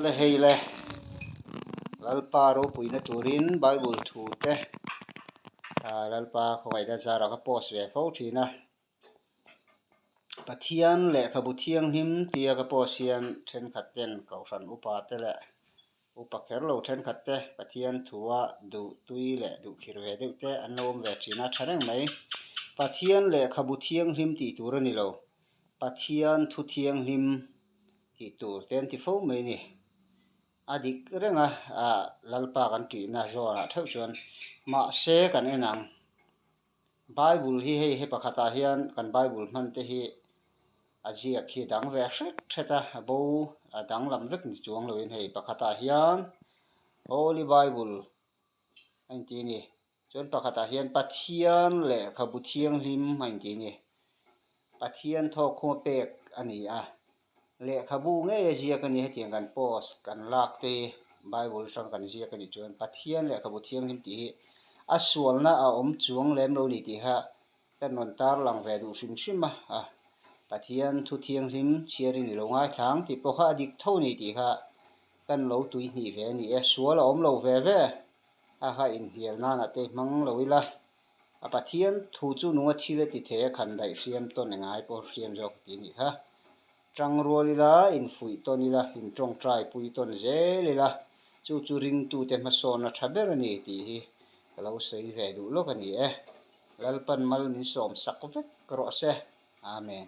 Le hei le, Lalpa ropuina turin Bible thu te Lalpa khawngaihna zarah ka post ve fo thin a. Pathian lehkhabu thianghlim tia ka post hian thenkhat ten Kohhran upa te leh upa kher lo thenkhat te Pathian thua duh tui leh duh khir ve deuh te an lo awm ve thin a tha reng mai. Pathian lehkhabu thianghlim tih tur a ni lo, Pathian thu thianghlim tih tur te an ti fo mai a ni. A dik reng a, ah Lalpa kan tihna zawnah theuh chuan mahse kan en ang. Bible hi hei he pakhatah hian kan Bible hman te hi a ziak hi dang ve hret hret a, a bo a danglam vek ni chuang loin hei pakhatah hian Holy Bible a inti a ni. Chuan pakhatah hian Pathian lehkhabu thianghlim a inti a ni. Pathian thawkkhuma pek a ni a, lehkhabu ngei a ziak a ni hetiang kan post kan lak te hi Bible atang kan ziak a nih chuan Pathian lehkhabu thianghlim tih hi a sualna a awm chuang lem lo ni tih kha kan rawn tarlang ve duh hrim hrim a, a Pathian thu thianghlim chhiarin i lo ngaithlang tih pawh kha a dik tho a ni tih kha kan lo tuihnih ve a ni e, sual a awm lo ve ve a kha inhnial nana te hmang lo ila. A Pathian thu chu nunga thil a ti thei a, khan daih hriam tawn engai pawh hriam zawk a ti a nih kha. Tang rual ila, infuih tawn ila, intawngtai pui tawn zel ila, chu chu ringtute hmasawnna tha ber a ni tih hi ka lo sawi ve duh lawk a ni e. Lalpan mal min sawm sak vek rawh se. Amen.